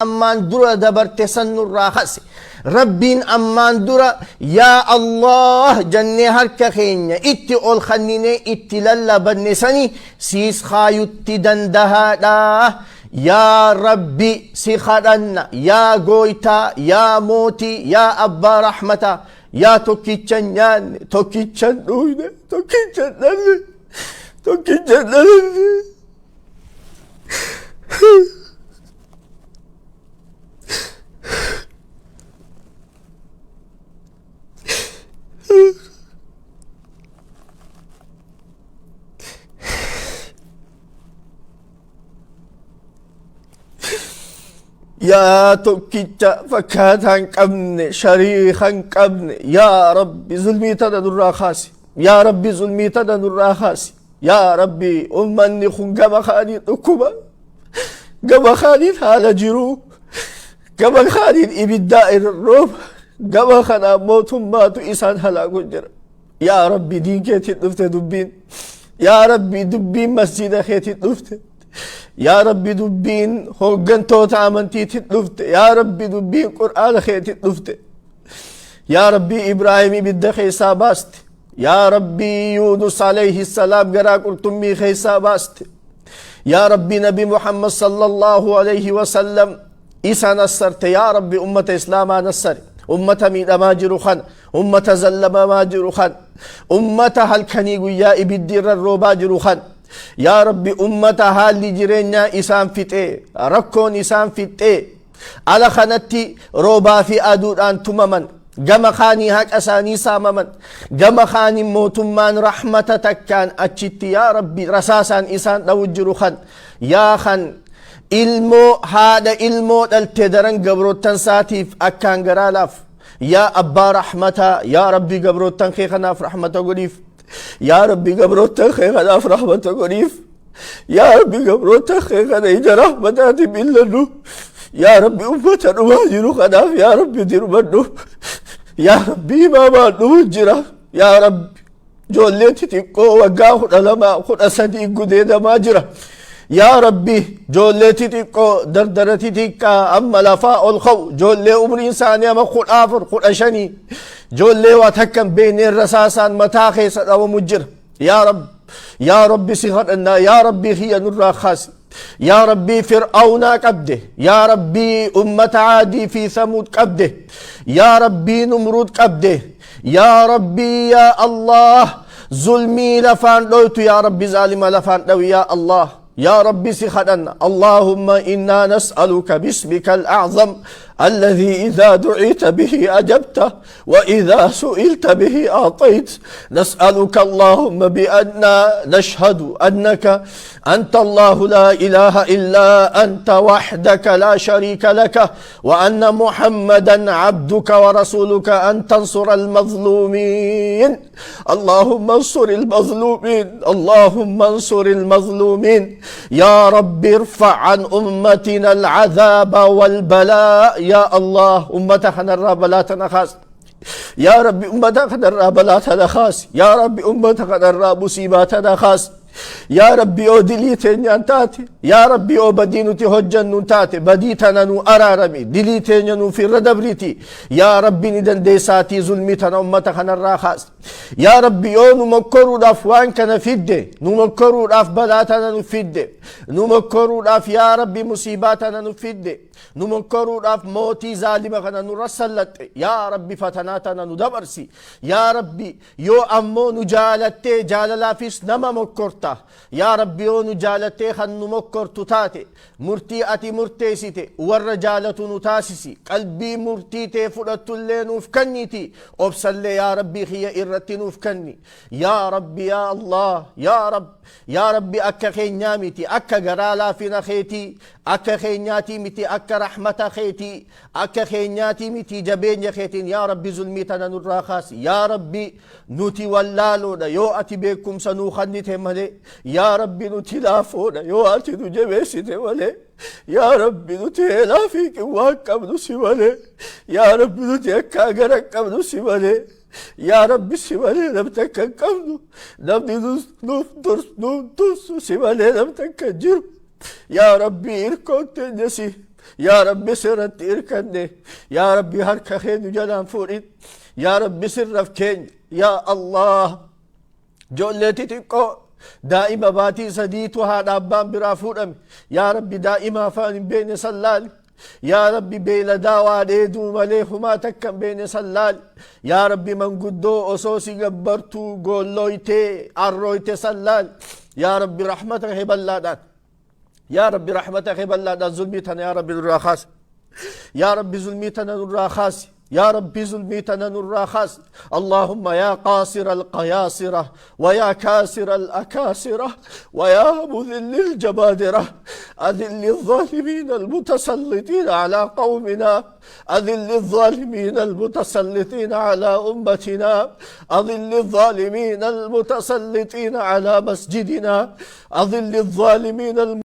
Ammaan dura dabarte san nurraa kase. Rabbiin ammaan dura yaa Allah jannee harka keenya itti ol kanninee itti lallabanne sani siis kaayutti dandahaadha. Yaa Rabbi, si kadhanna, yaa gooytaa, yaa mootii, yaa abbaa rahmataa, yaa tokkicha hin nyaanne, tokkicha hin dhuyne, tokkicha hin dhalle, tokkicha hin dhalanne. Yaa tokkicha fakkaataa hin qabne, shariika hin qabne, yaa Rabbi, zulmii tana nurraa kaasi. Yaa Rabbi, zulmii tana nurraa kaasi. Yaa Rabbi, ummanni kun gama kaaniin dhukkuba, gama kaaniin haala jiruu, gama kaaniin ibiddaa irra rooba, gama kanaan mootummaatu isaan halaaku jira. Yaa Rabbi, diin keetiin dhufte dubbiin. Yaa Rabbi, dubbiin masjiida keetiin dhufte. Yaa Rabbi, dubbiin hooggantoota amantiitiin dhufte. Yaa Rabbi, dubbiin Qur'aana keetiin dhufte. Yaa Rabbi, Ibraahim ibidda keessaa baaste. Yaa Rabbi, Yunus alayhi salaam garaa qurxummii keessaa baaste. Yaa Rabbi, Nabi Muhammad sallallahu alayhi wasallam isa nassarte. Yaa Rabbi, ummata Islaamaa nassare. Ummata miidhamaa jiru kana, ummata zallamamaa jiru kana, ummata halkanii guyyaa ibiddi irra roobaa jiru kana. Yaa Rabbi, ummata haalli jireenyaa isaan fixee, rakkoon isaan fixee, ala kanatti roobaa fi aduudhaan tumaman, gama kaanii haqa isaanii saamaman, gama kaanii mootummaan rahmata takkaan achitti, yaa Rabbi, rasaasaan isaan dhawu jiru kan, yaa kan ilmoo haadha ilmoo dhalte daran gabroottan saatiif akkaan garaa laaf, yaa abbaa rahmataa, yaa Rabbi, gabroottan kee kanaaf rahmata godhiif. Yaa Rabbi, gabroottan kee kanaaf rahmata godhiif. Yaa Rabbi, gabroota kee kana ija rahmataatiin billadhu. Yaa Rabbi, ummata dhumaa jiru kanaaf, yaa Rabbi, dirmadhu. Yaa Rabbi, imaamaan dhumu jira. Yaa Rabbi, ijoollee xixiqqoo waggaa 12, 13 gudeedamaa jira. Yaa Rabbi, ijoollee xixiqqoo, dardara xixiqqaa amma lafaa ol ka'u, ijoollee umriin isaanii ama 14, 15, ijoollee waa takka hin beekne rasaasaan mataa keessa dhawamu jira. Yaa Rabbi, yaa Rabbi, si kadhannaa. Yaa Rabbi kiyya, nurraa kaasi. Yaa Rabbi, Fir'aawnaa qabde. Yaa Rabbi, ummata Aadii fi Samuud qabde. Yaa Rabbi, Numruud qabde. Yaa Rabbi, yaa Allah, zulmii lafaan dhoytu, yaa Rabbi, zaalima lafaan dhawi. Yaa Allah, yaa Rabbi, si kadhanna. اللهم إنا نسألك باسمك الأعظم الذي إذا دعيت به أجبته وإذا سئلت به أعطيت، نسألك اللهم بأننا نشهد أنك أنت الله لا إله إلا أنت وحدك لا شريك لك وأن محمدا عبدك ورسولك أن تنصر المظلومين. اللهم انصر المظلومين، اللهم انصر المظلومين. يا رب، ارفع عن أمتنا العذاب والبلاء. يا الله، ummata kanarraa balaa tana kaas. Yaa Rabbi, ummata kanarraa balaa tana kaas. Yaa Rabbi, ummata kanarraa musiibaa tana kaas. Yaa Rabbi, yoo dilii teenyaan taate, yaa Rabbi, yoo badii nuti hojjannu taate, badii tana nu araarami, dilii teenya nuuf irra dabriti. Yaa Rabbi, ni dandeessaatii zulmii tana ummata kanarraa kaas. Yaa Rabbi, yoo nu mokkoruudhaaf waan kana fidde, nu mokkoruudhaaf balaa tana nu fidde, nu mokkoruudhaaf, yaa Rabbi, musiibaa tana nu fidde, nu mokkoruudhaaf mootii zaalima kana nurra sallaxxe, yaa Rabbi, fatanaa tana nu dabarsi. Yaa Rabbi, yoo ammoo nu jaalattee, jaalalaafis nama mokkorta, yaa Rabbi, yoo nu jaalattee kan nu mokkortu taate, murtii ati murteessite warra jaalatu nu taasisi. Qalbii murtii tee fudhattullee nuuf kenniti, obsallee, yaa Rabbi kiyya, irratti nuuf kenni. Yaa Rabbi, yaa Allah, yaa Rabbi, yaa Rabbi, akka keenyaa miti, akka garaa laafina keetii akka keenyaatii miti, akka rahmata keetii akka keenyaatii miti, jabeenya keetiin, yaa Rabbi, zulmii tana nurraa kaasi. Yaa Rabbi, nuti wallaaloodha yoo ati beekumsa nuu kennite malee. Yaa Rabbi, nuti laafoodha yoo ati nu jabeessite malee. Yaa Rabbi, nuti heelaa fi qinwaa qabnu si malee. Yaa Rabbi, nuti akka gara qabnu si malee. Yaa Rabbi, si malee namni takka hin qabnu. Namni nuuf dursu si malee namni takka hin jiru. Yaa Rabbi, hirkoon teenya si. Yaa Rabbi, sirratti irkanne. Yaa Rabbi, harka kee nu jalaan fuudhin. Yaa Rabbi, sirraf keenya. Yaa Allah, ijoollee xixiqqoo daa'ima baatii 3tu haadha abbaan biraa fuudhame. Yaa Rabbi, daa'ima afaan hin beekne san laali. Yaa Rabbi, beeyladaa waa dheeduu malee humaa takka hin beekne san laali. Yaa Rabbi, manguddoo osoo si gabbartuu goollooytee arrooyte san laali. Yaa Rabbi, rahmata kee bal'aadhaan, yaa Rabbi, rahmata kee bal'aadhaan zulmii tana, yaa Rabbi, nurraa kaasi. Yaa Rabbi, zulmii tana nurraa kaasi. يا ربي، zulmii tana nurraa kaasi. اللهم يا قاصر القياصرة ويا كاسر الأكاسرة ويا مذل الجبادرة، أذل الظالمين المتسلطين على قومنا، أذل الظالمين المتسلطين على أمتنا، أذل الظالمين المتسلطين على مسجدنا، أذل الظالمين.